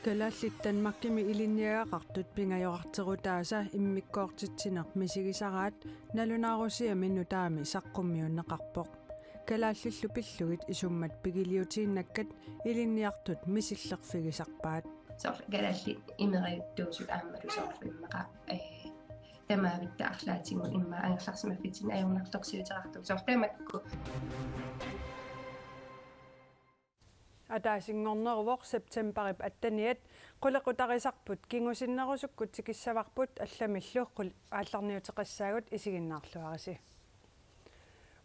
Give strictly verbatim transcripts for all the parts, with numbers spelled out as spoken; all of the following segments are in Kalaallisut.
Kalaallit Danmarkimi ilinniagaqartut pingajorarterutaasa immikkoortitsineq misigisaraat nalunaarusiami nutaami saqqummiunneqarpoq. Kalaallillu pillugit isummat pigiliutiinnakkat ilinniartut misillerfigisarpaat. Soorlu kalaallit imerajuttuusut aammalu soorlu immaqa, ee, tamaavitta arlaatigut immaqa angerlarsimaffitsinni ajornartorsiuteqartut soorlu tamakku. Ataasinngorneruvoq septembarip atteniat, qulequtarisarput kingusinnerusukkut tikissavarput allamillu qul-, aallarniuteqassaagut, isiginnaarluarisi.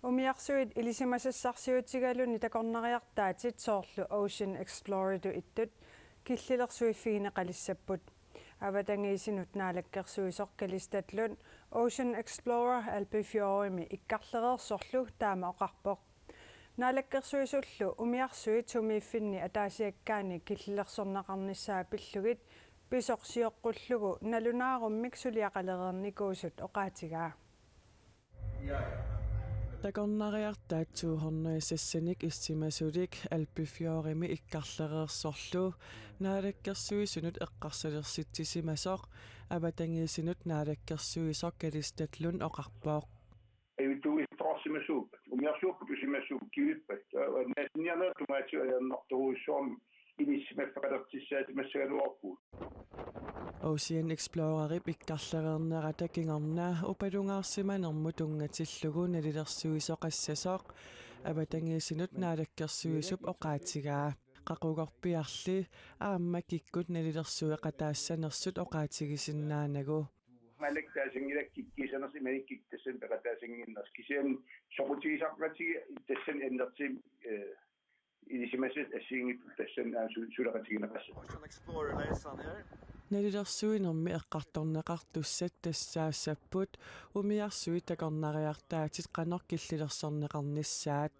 Umiarsuit ilisimasassarsiutigaluni takornariartaatit soorlu Ocean Exploreritut ittut killilersuiffigineqalissapput. Avatangiisinut naalakkersuisoq Kalistatlund Ocean Explorer Alpefjordimi ikkarlereersorlu taama oqarpoq. Naalakkersuisullu umiarsuit sumiiffinni ataasiakkaani killilersorneqarnissaat pillugit pisoq sioqqullugu nalunaarummik suliaqalereernikuusut oqaatigaa. Takornariartaat to hundrede sassanik issimasulik Alpefjordimi ikkarlereersorlu naalakkersuisunut eqqarsalersitsisimasoq avatangiisinut naalakkersuisoq Kalistatlund oqarpoq. Ajuttuuisoqarsimasuuppat, umiarsuupput usimasuupput, kivippat, aa, naasiniarnerat tungaatigut ajornartorujussuarmik inissisimaffeqalertussaasimassagaluarpugut. Ocean Explorerip ikkarlereernerata kingorna upalungaarsimanermut tunngatillugu nalilersuisoqassasoq avatangiisinut naalakkersuisup oqaatigaa. Qaqugorpiarli aamma kikkut nalilersueqataassanersut oqaatigisinnaanagu. Maannakkut taasanngilakkit kiisanersut imaluunniit kikkut tassani peqataasannginnersut, kisianni soqutigisaqartigigatta tassani annertuumik, ee, ilisimasassat assigiinngitsut tassani aamma su-, suleqatigineqassapput. Nalilersuinermi eqqartorneqartussat tassaassapput umiarsuit takornariartaatit qanoq killilersorneqarnissaat.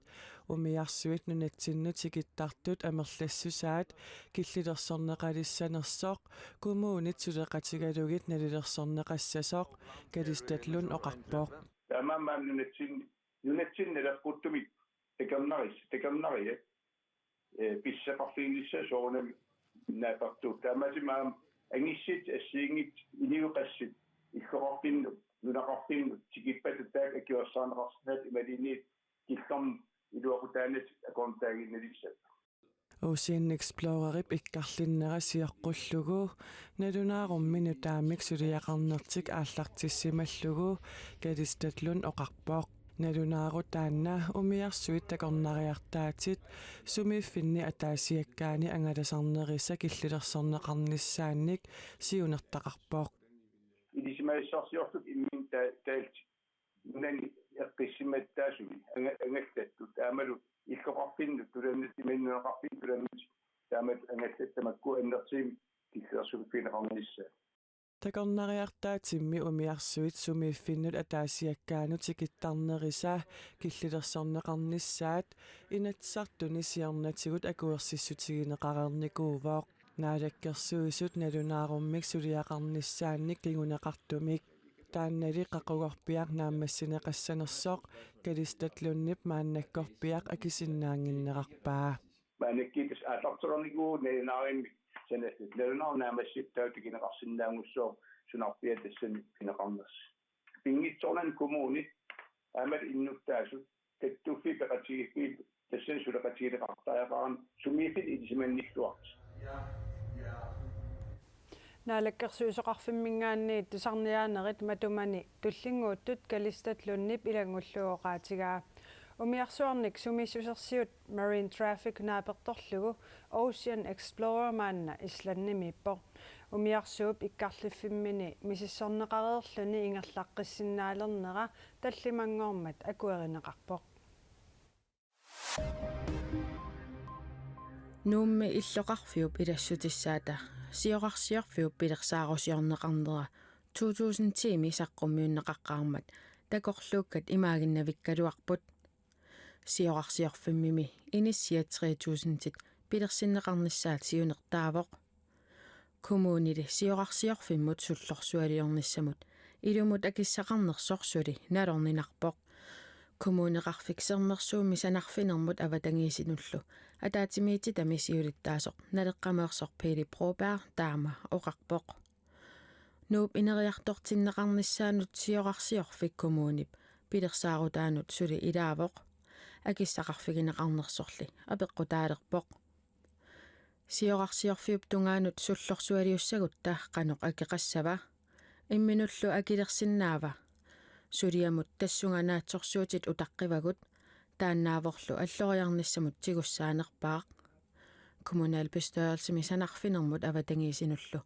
Umiarsuit nunatsinnut tikittartut amerlassusaat killilersorneqalissanersoq kommunit suleqatigalugit nalilersorneqassasoq Kalistatlund oqarpoq. Taamaammat nunatsin-, nunatsinni naleqquttumik takornaris-, takornariat, ee, pissuseqarfiginissaat soorunami naapertuupput. Taamaattumik aamma angissutit assigiinngitsut inuit qassit illoqarfinnut, nunaqarfinnut tikippata taakku akuersaarneqarsinnaapput imaluunniit killormut iluaqutaannatik akornutaaginnalissapput. Ocean Explorerip ikkarlinnera sioqqullugu nalunaarummi nutaamik suliaqarnertik aallartissimallugu Kalistatlund oqarpoq. Nalunaarut taanna umiarsuit takornariartaatit sumiiffinni ataasiakkaani angalasarnerisa killilersorneqarnissaannik siunertaqarpoq. Ilisimasassarsiorluta imminnut ta-, taallutik nunani eqqissimattaasumi anga-, angallattut aammalu illoqarfinnut tulannut imaluunniit nunaqarfinnut tulannut taamatut angallattut tamakku annertuumik killilersuiffigineqarnissaat. Takornariartaatimmi umiarsuit sumiiffinnut ataasiakkaanut tikittarnerisa killilersorneqarnissaat Inatsisartuni siornatigut akuersissutigineqareernikuuvoq. Naalakkersuisut nalunaarummik suliaqarnissaannik kinguneqartumik. Taannali qaqugorpiaq naammassineqassanersoq Kalistatlundip maannakkorpiaq akisinnaannginnerarpaa. Maannakkut tassa aallartereernikuuvugut nalunaarummik sanassatit. Nalunaarup naammassippat taava takuneqarsinnaanngussaaq sunarpiaq tassani pineqarnersoq. Pinngitsoornani kommuni aammalu innuttaasut kattuffiit peqatigiiffiit tassani suleqatigineqartariaqarami sumiiffinni ilisimannilluartut. Naalakkersuisoqarfimminngaanniit tusarniaanerit matumani tullinnguuttut Kalistatlundip ilanngullugu oqaatigaa. Umiarsuarnik sumiissusersiut Marine Traffic naapertorlugu Ocean Explorer maanna Islandimiippoq. Umiarsuup ikkarliffimmini misissorneqareerluni ingerlaqqissinnaalernera tallimanngormat akuerineqarpoq. Nuummi illoqarfiup ilassutissaata sioqarsiorfiup pilersaarusiorneqarnera to tusind ti-mi saqqummiunneqaqqaarmat takorluukkat imaaginnavikkaluarput. Sioqarsiorfimmimi inissiat tre tusindit pilersinneqarnissaat siunertaavoq. Kommunili sioqarsiorfimmut sullorsualiornissamut ilumut akissaqarnersoq suli nalorninarpoq. Kommuneqarfik Sermersuumi sanarfinermut avatangiisinullu ataatsimiititami siulittaasoq naleqqameersoq Pele Broberg taama oqarpoq. Nuup ineriartortinneqarnissaanut siorarsiorfik kommunip pilersaarutaanut suli ilaavoq. Akissaqarfigineqarnersorli apeqqutaalerpoq. Siorarsiorfiup tungaanut sullorsualiussagutta qanoq akeqassava? Imminullu akilersinnaava? Suliamut tassunga naatsorsuutit utaqqivagut, taannaavorlu alloriarnissamut tigussaanerpaaq. Kommunalbestyrelsimi sanarfinermut avatangiisinullu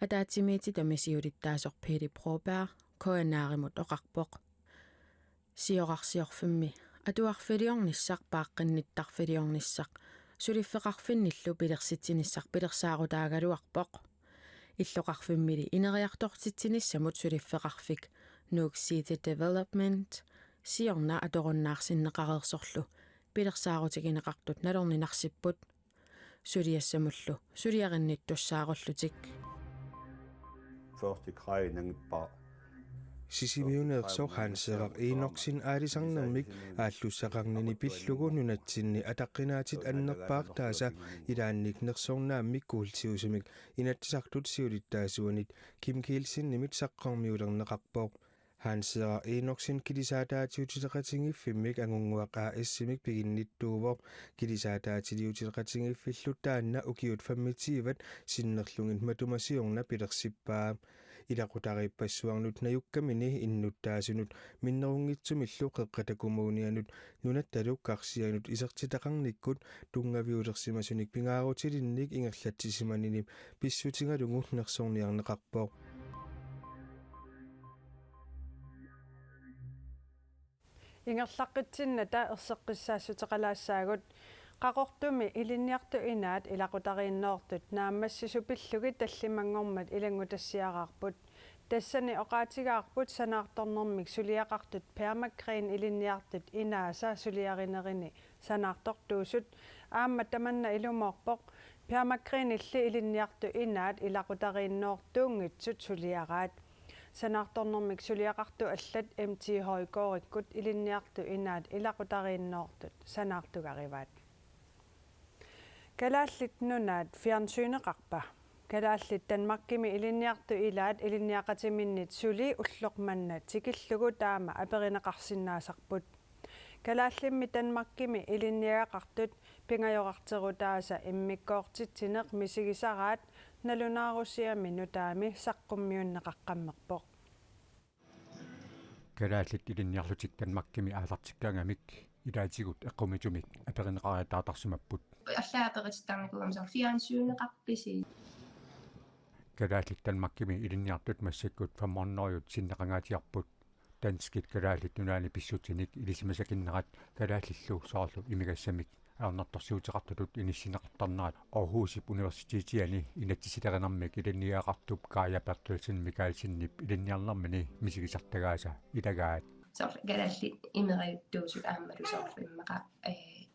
ataatsimiititami siulittaasoq Pele Broberg K N R-imut oqarpoq. Siorarsiorfimmi atuarfiliornissaq paaqqinnittarfiliornissaq suliffeqarfinnillu pilersitsinissaq pilersaarutaagaluarpoq. Illoqarfimmili ineriartortitsinissamut suliffeqarfik Nuuk City Development siorna atorunnaarsinneqareersorlu pilersaarutigineqartut nalorninarsipput. Suliassamullu suliarinnittussaarullutik. Første grej nangippara. Sisimiuneersoq Hans Henrik Enoksen aalisarnermik aallussaqarnini pillugu nunatsinni ataqqinaatit annerpaartaasa ilaannik nersornaammik kuultiusumik Inatsisartut siulittaasuanit Kim Kielsenimit saqqarmiulerneqarpoq. Hans Henrik Enoksen kilisaataatiutileqatigiiffimmik Angunnguaq A/S-imik piginnittuuvoq. Kilisaataatiliutileqatigiiffillu taanna ukiut femogtyve sinnerlugit matuma siorna pilersippaa. Ilaqutariippassuarnut najukkamini innuttaasunut minnerunngitsumillu Qeqqata Kommunianut nunattalu karsianut isertitaqarnikkut tunngaviulersimasunik pingaarutilinnik ingerlatsisimanini pissutigalugu nersorniarneqarpoq. Ingerlaqqitsinnata erseqqissaassuteqalaassaagut. Qaqortumi ilinniartut inaat ilaqutariinnoortut naammassisut pillugit tallimanngormat ilanngutassiaraarput. Tassani oqaatigaarput sanaartornermik suliaqartut Permagreen ilinniartut inaasa suliarinerini sanaartortuusut. Aamma tamanna ilumoorpoq Permagreenilli ilinniartut inaat ilaqutariinnoortuunngitsut suliaraat. Sanaartornermik suliaqartut allat M T Højgaardikkut ilinniartut inaat ilaqutariinnoortut sanaartugarivaat. Kalaallit Nunaat fjernsyneqarpa? Kalaallit Danmarkimi ilinniartut ilaat ilinniaqatiminnit suli ulloq manna tikillugu taama aperineqarsinnaasarput. Kalaallimmi Danmarkimi ilinniagaqartut pingajorarterutaasa immikkoortitsineq misigisaraat nalunaarusiami nutaami saqqummiunneqaqqammerpoq. Kalaallit ilinniarlutik Danmarkimi aallartikkaangamik ilaatigut eqqumiitsumik aperineqariataartarsimapput. Allaat aperitittarnikuugama soorlu fjernsyneqarpisi? Kalaallit Danmarkimi ilinniartut massakkut femhundredet sinneqangaatsiarput. Danskit Kalaallit Nunaanni pissutsinik ilisimasakinnerat kalaallillu soorlu imigassamik ajornartorsiuteqartutut inissinneqartarnerat Aarhusip Universitetiani inatsisilerinermik ilinniagaqartup Kaaja Berthelsen Mikaelsenip ilinniarnermini misigisartagaasa ilagaat. Soorlu kalaallit imerajuttuusut aammalu soorlu immaqa, ee,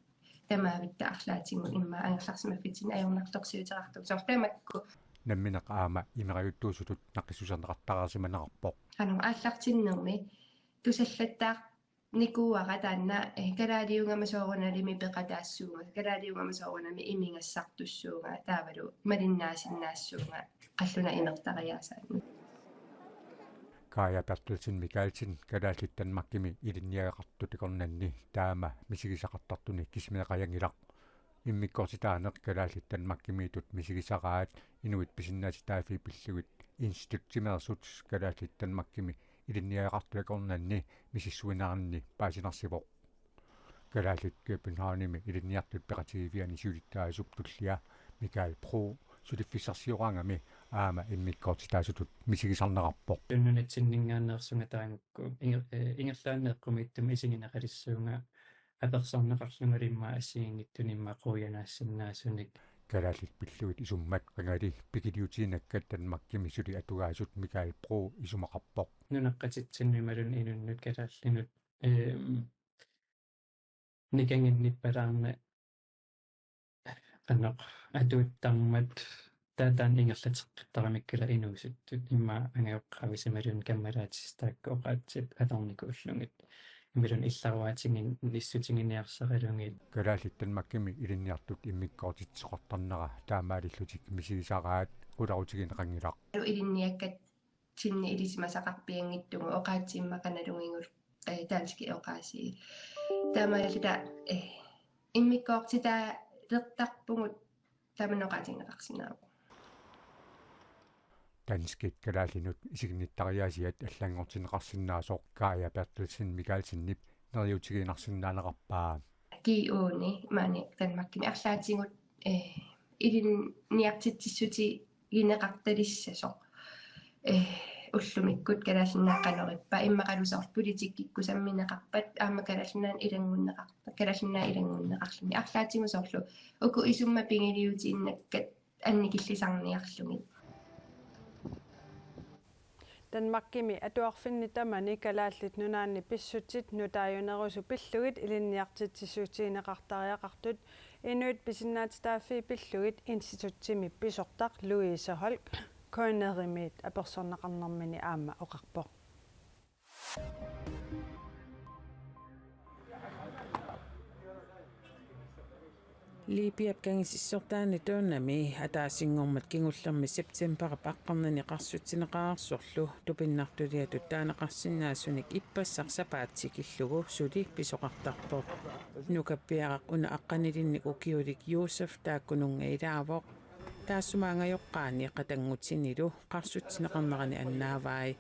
tamaavitta arlaatigut immaqa angerlarsimaffitsinni ajornartorsiuteqartut. Soorlu tamakku. Nammineq aamma imerajuttuusutut naqissuserneqartariarsimanerarpoq. Qanoq aallartinnermi tusallattaarnikuuara taanna, eh, kalaaliugama soorunalimi peqataassuunga, kalaaliugama soorunami imigassartussuunga, taavalu malinnaasinnaassuunga, qallunaat imertariaasaannut. Kaaja Berthelsen Mikaelsen Kalaallit Danmarkimi ilinniagaqartut akornanni taama misigisaqartartuni kisimeeqajanngilaq. Immikkoortitaaneq Kalaallit Danmarkimiittut misigisaraat inuit pisinnaatitaaffii pillugit institutsimeersut Kalaallit Danmarkimi ilinniagaqartut akornanni misissuineranni paasinarsivoq. Kalaallit Københavnimi ilinniartut peqatigiiffianni siulittaasup tullia Michael Bro suliffissarsioraangami aamma immikkoortitaasutut misigisarnerarpoq. Nunatsinninngaanneersunga taagukku inger-, eh, ingerlaannaq eqqumiitsumik isigineqalissuunga apersorneqarlungalu immaqa assigiinngitsunik immaqa quianaassinnaasunik. Kalaallit pillugit isummat qangali pikiliutiinakkat Danmarkimi suli atugaasut Michael Bro isumaqarpoq. Nunaqqatitsinnut imaluunniit inunnut kalaallinut, ehm, nikanginnippalaarneq qanoq atuuttarmat taava taanna ingerlateqqittaramikkila inuusuttut immaqa angajoqqaavisa imaluunniit kammalaatissat taakku oqaatsit atornikuullugit. Imaluunniit illaruaatigin-, -nissutiginiarsaralugit. Kalaallit Danmarkimi ilinniartut immikkoortitsisoqartarnera taamaalillutik misigisaraat qularutigineqanngilaq. Ilinniakkat sinni ilisimasaqarpianngitsugut oqaatsimmaqanalugigullu, eh, danskit oqaasii. Taamaalilluta, eh, immikkoortitaalertarpugut tamanna oqaatigineqarsinnaavoq. Danskit kalaallinut isiginnittariaasiat allanngortinneqarsinnaasoq Kaja Berthelsen Mikaelsenip neriuutigiinnarsinnaanerarpaa. G U-ni maani Danmarkimi arlaatigut, eh, ilinniartitsissutigineqartalissasoq, eh, ullumikkut Kalaallit Nunaat qanorippa, immaqalu soorlu politikkikkusammineqarpat aamma Kalaallit Nunaanni ilanngunneqarpat, Kalaallit Nunaanni ilanngunneqarluni. Arlaatigut soorlu uku isummat pigiliutiinnakkat annikillisarniarlugit. Danmarkimi atuarfinni tamani Kalaallit Nunaanni pissutsit nutaajunerusut pillugit ilinniartitsissutigineqartariaqartut inuit pisinnaatitaaffii pillugit institutsimi pisortaq Louise Holck K N R-imiit apersorneqarnermini aamma oqarpoq. Libyap kangisissortaani Tournami ataasinngormat kingullermi septembarip aqqarnani qarsutsineqareersorlu tupinnartuliatut taaneqarsinnaasunik ippassaq sapaat tikillugu suli pisoqartarpoq. Nukappiaraq una aqqanilinnik ukiulik Yusuf taakkununnga ilaavoq. Taassuma angajoqqaani qatanngutinilu qarsutsineqarnerani annaavai.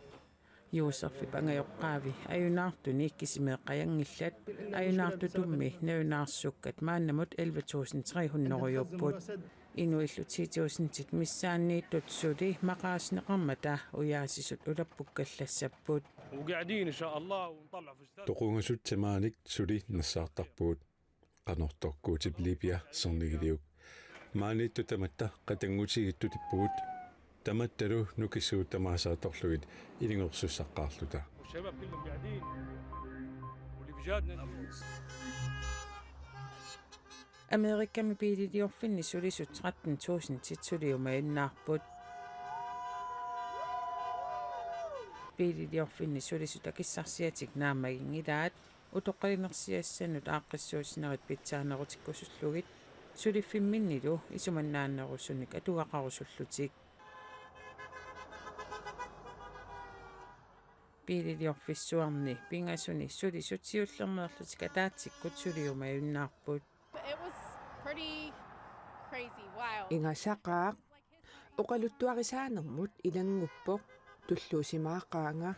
Yusufip angajoqqaavi ajunaartuni kisimeeqqajanngillat, ajunaartutummi nalunaarsukkat maannamut elleve tusind tre hundrediupput. Inuillu ti tusindit missaanniittut suli maqaasineqarmata ujaasisut ulappukkallassapput. وقاعدين إن شاء الله ونطلع في الشتاء. Toqungasut tamaanik suli nassaartarpugut. Qanortoq Guutip Libya sernigiliuk. Maaniittut tamatta qatanngutigiittutippugut. Tamattalu nukissugut tamaasa atorlugit ilungersussaqqaarluta. والشباب كلهم قاعدين واللي في جهادنا. Amerikami biililiorfinni sulisut tretten tusindit suliumajunnaarput. Biililiorfinni sulisut akissarsiatik naammaginngilaat. Utoqqalinersiassannut aaqqissuussinerit pitsaanerutikkusullugit suliffimminnilu isumannaannerusunik atugaqarusullutik. Biililiorfissuarni pingasuni sulisut siullermeerlutik ataatsikkut suliumajunnaarput. It was pretty crazy, wild. Ingasaqaaq. Oqaluttuarisaanermut ilannguppoq, tulluusimaaqaanga.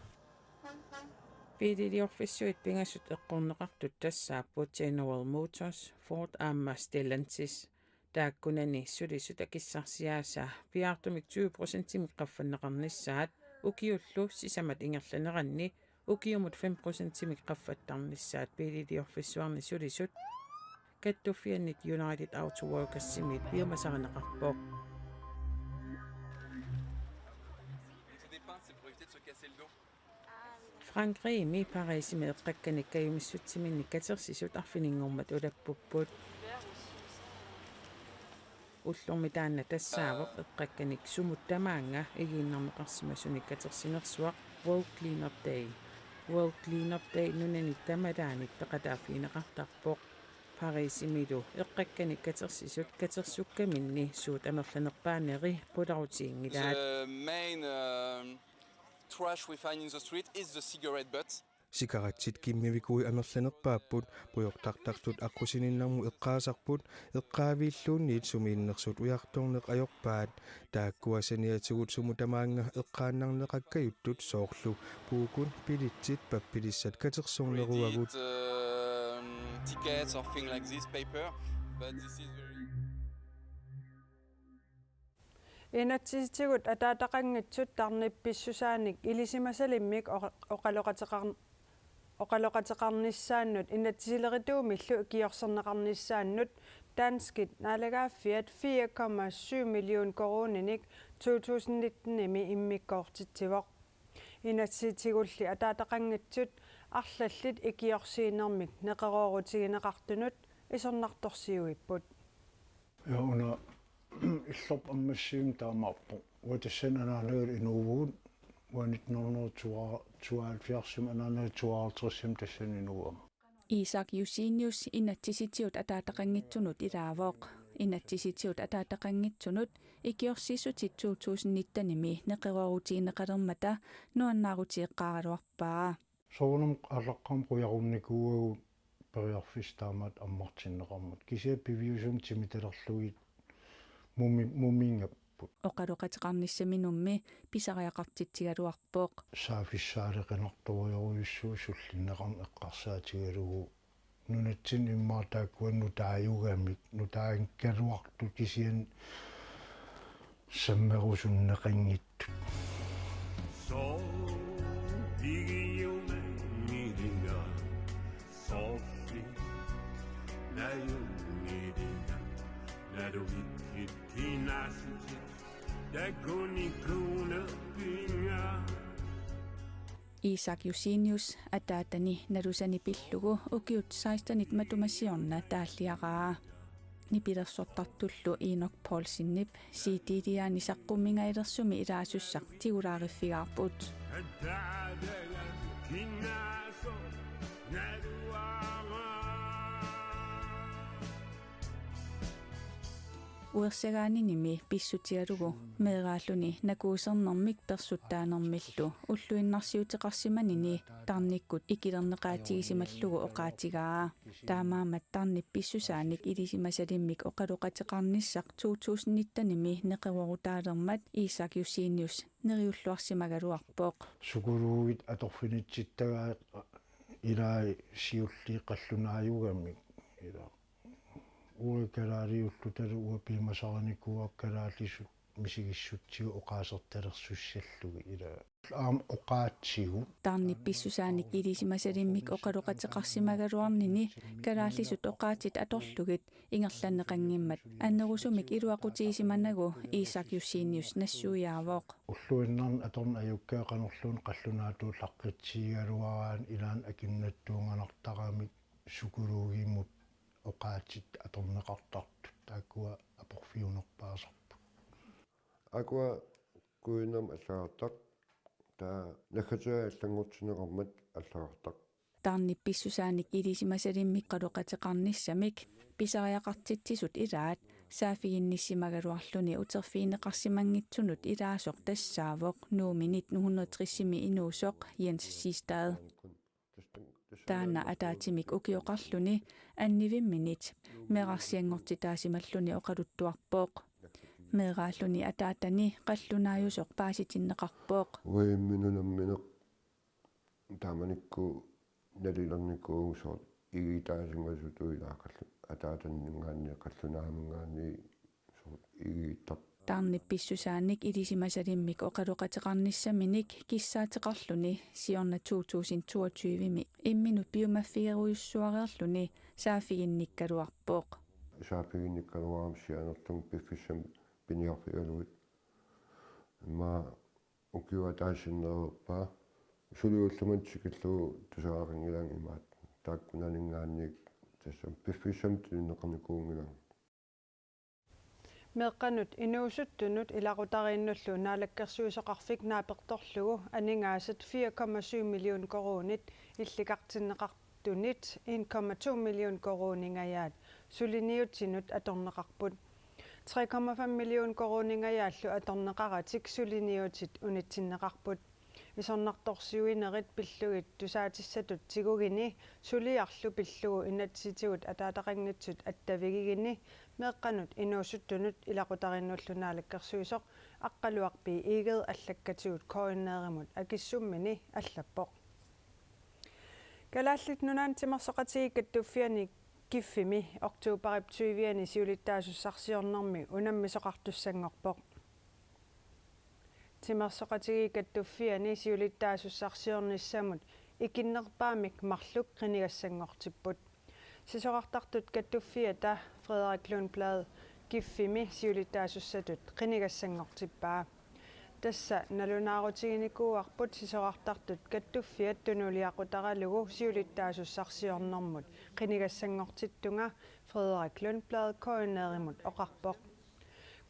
Biililiorfissuit pingasut eqqorneqartut tassaapput General Motors, Ford aamma Stellantis. Taakkunani sulisut akissarsiaasa piaartumik tyve procentimik qaffanneqarnissaat ukiullu sisamat ingerlaneranni ukiumut fem procentimik qaffattarnissaat biililiorfissuarni sulisut. Kattuffiannit United Auto Workersimit piumasarineqarpoq. Frankrigimi Parisimi eqqakkanik kajumissutsiminnik katersisut arfininngormat ulappupput. Ullormi taanna tassaavoq eqqakkanik sumut tamaanga igiinnarneqarsimasunik katersinersuaq World Cleanup Day. World Cleanup Day nunanit tamalaanit peqataaffigineqartarpoq. Parisimilu eqqakkanik katersisut katersukkaminni suut amerlanerpaaneri qularutiginngilaat. The main, um, trash we find in the street is the cigarette butts. Cigaretsit kimmivikui amerlanerpaapput, pujortartartut aqqusininnarmut eqqaasarput, eqqaaviilluunniit sumiinnersut ujartorneq ajorpaat. Taakkua saniatigut sumut tamaanga eqqaannarneqakkajuttut soorlu puukut, bilitsit, pappilissat katersorneruagut. Credit, um, tickets or thing like this, paper, but this is very Inatsisitigut ataataqanngitsut tarnip pissusaanik ilisimasalimmik oqa-, oqaloqateqar-, oqaloqateqarnissaannut inatsisilerituumillu ikiorserneqarnissaannut danskit naalagaaffiat fire komma syv million koruuninik to tusind nittenimi immikkoortitsivoq. Inatsisitigulli ataataqanngitsut arlallit ikiorsiinermik neqeroorutigineqartunut isornartorsiuipput. Ja, una illorput ammassivimmi taamaappoq. Uanga tassani anaanaga inuuvugut, uanga nitten hundrede og Syvoghalvfjerdsimi anaanaga tooghalvtredsimi tassani nuuama. Isak Jusinius inatsisitigut ataataqanngitsunut ilaavoq. Inatsisitigut ataataqanngitsunut ikiorsiissutit to tusind nittenimi neqeroorutigineqalermata nuannaarutigeqqaaraluarpaa. Soorunami aallaqqaammut qujarunnikuuagut periarfissat taamaattut ammartinneqarmata. Kisianni piviusumik timitalerlugit mumi-, muminngapput. Oqaloqateqarnissaminummi pisariaqartitsigaluarpoq. Saaffissaaleqinartorujorujussuuvoq sullinneqarneq eqqarsaatigalugu. Nunatsinni immaqa taakkua nutaajugamik, nutaanngikkaluartut kisianni sammerusunneqanngitsut. Soorlu pigiumaginngilinga, soorlu najungilinga, nalugikkit kinaassutit takunikuunerpinnga. Isak Jusinius ataatani Nalusani pillugu ukiut sekstenit matuma siorna taalliaraa. Nipilersortartullu Inok Poulsenip C D-liaani saqqummiilersumi ilaasussaq tigulaariffigaarput. Uersagaaninimi pissutigalugu meeraalluni nakuusernermik persuttaanermillu ulluinnarsiuteqarsimanini tarnikkut ikilerneqaatigisimallugu oqaatigaa. Taamaammat tarnip pissusaanik ilisimasalimmik oqaloqateqarnissaq to tusind nittenimi neqeroorutaalermat Isak Jusinius neriulluarsimagaluarpoq. Psykologit atorfinitsittagaat ilai siulliit qallunaajugamik. Ila uanga kalaaliullutalu uanga piumasarinikuuakka kalaallisut misigissutsigut oqaasertalersussallugit ila. Aamma oqaatsigut. Tarnip pissusaanik ilisimasalimmik oqaloqateqarsimagaluarnini kalaallisut oqaatsit atorlugit ingerlanneqanngimmat annerusumik iluaqutigisimanagu Isak Jusinius nassuiaavoq. Ulluinnarni atorneq ajukkaat qanorluunniit qallunaatuullaqqissaagaluaraanni ilaanni akinnattuunganartaramik psykologimut oqaatsit atorneqartartut taakkua aporfiunerpaasarput. Aakkua kuinnam allagartaq, taava naggatigut allanngortinneqarmat allagartaq. Tarnip pissusaanik ilisimasalimmik oqaloqateqarnissamik pisariaqartitsisut ilaat saaffiginnissimagaluarluni uterfigineqarsimanngitsunut ilaasoq tassaavoq Nuummi nitten hundrede tres-imi inuusoq Jens Siegstad. Taanna ataatsimik ukioqarluni annivimminit meerarsianngortitaasimalluni oqaluttuarpoq. Meeraalluni ataatani qallunaajusoq paasitinneqarpoq. Uimminut nammineq taamanikkut nalilernikuusoq igitaasingasutut ilaa qallu-, ataataninngaanniit qallunaaminngaanniit soorlu igiittar- Tarnip pissusaanik ilisimasalimmik oqaloqateqarnissaminik kissaateqarluni siorna to tusind toogtyve-mi imminut piumaffigerujussuareerluni saaffiginnikkaluarpoq. Saaffiginnikkaluarama sianerlugu piffissami piniarfigalugit. Immaqa ukiup ataatsip sinnereerpaa suli ullumimut tikillugu tusagaqanngilanga imaattoq. Taakkunaninngaanniit tassami piffissami tunineqarnikuunngilanga. Meeqqanut inuusuttunut ilaqutariinnullu naalakkersuisoqarfik naapertorlugu aningaasat fire komma syv million koruunit illikartinneqartunit en komma to million koruuningajaat suliniutinut atorneqarput. Tre komma fem million koruuningajaallu atorneqaratik suliniutit unitsinneqarput. Isornartorsiuinerit pillugit tusaatissatut tigugini suliarlu pillugu inatsisitigut ataataqanngitsut attavigigini meeqqanut inuusuttunut ilaqutariinnullu naalakkersuisoq Aqqaluaq B. Egede allakkatigut K N R-imut akissummini allappoq. Kalaallit Nunaanni Timersoqatigiit Kattuffianni Kiffimi oktobarip tyve-ani siulittaasussarsiornermi unammisoqartussanngorpoq. Timersoqatigiit Kattuffianni siulittaasussarsiornissamut ikinnerpaamik marluk qinigassanngortipput. Sisorartartut Kattuffiata Frederik Lundblad Kiffimi siulittaasussatut qinigassanngortippaa. Tassa nalunaarutiginikuuarput sisorartartut Kattuffiat tunuliaqutaralugu siulittaasussarsiornermut qinigassanngortittunga, Frederik Lundblad K N R-imut oqarpoq.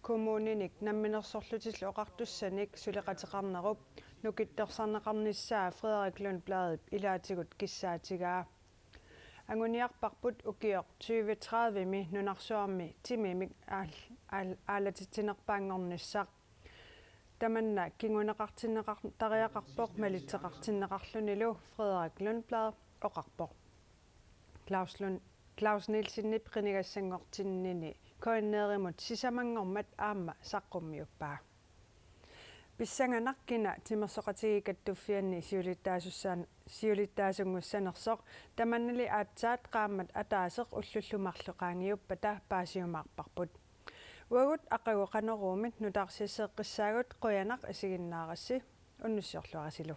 Kommuninik Namminersorlutillu Oqartussanik suleqateqarnerup nukittorsarneqarnissaa Frederik Lundbladip ilaatigut kissaatigaa. Anguniarparput ukioq tyve tredive-mi nunarsuarmi timimik aal-, aal-, aalatitsinerpaanngornissaq. Tamanna kinguneqartinneqartariaqarpoq malitseqartinneqarlunilu Frederik Lundblad oqarpoq. Claus Lund, Claus Nielsenip qinigassanngortinnini K N R-imut sisamanngormat aamma saqqummiuppaa. Pissanganaq kina timersoqatigiit kattuffianni siulittaasussaan-, siulittaasunngussanersoq tamannali aatsaat qaammat ataaseq ullullu marluk qaangiuppata paasiumaarparput. Uagut aqagu Qanoruumit nutaarsiasseqqissaagut, qujanaq isiginnaarassi, unnussiorluarisilu.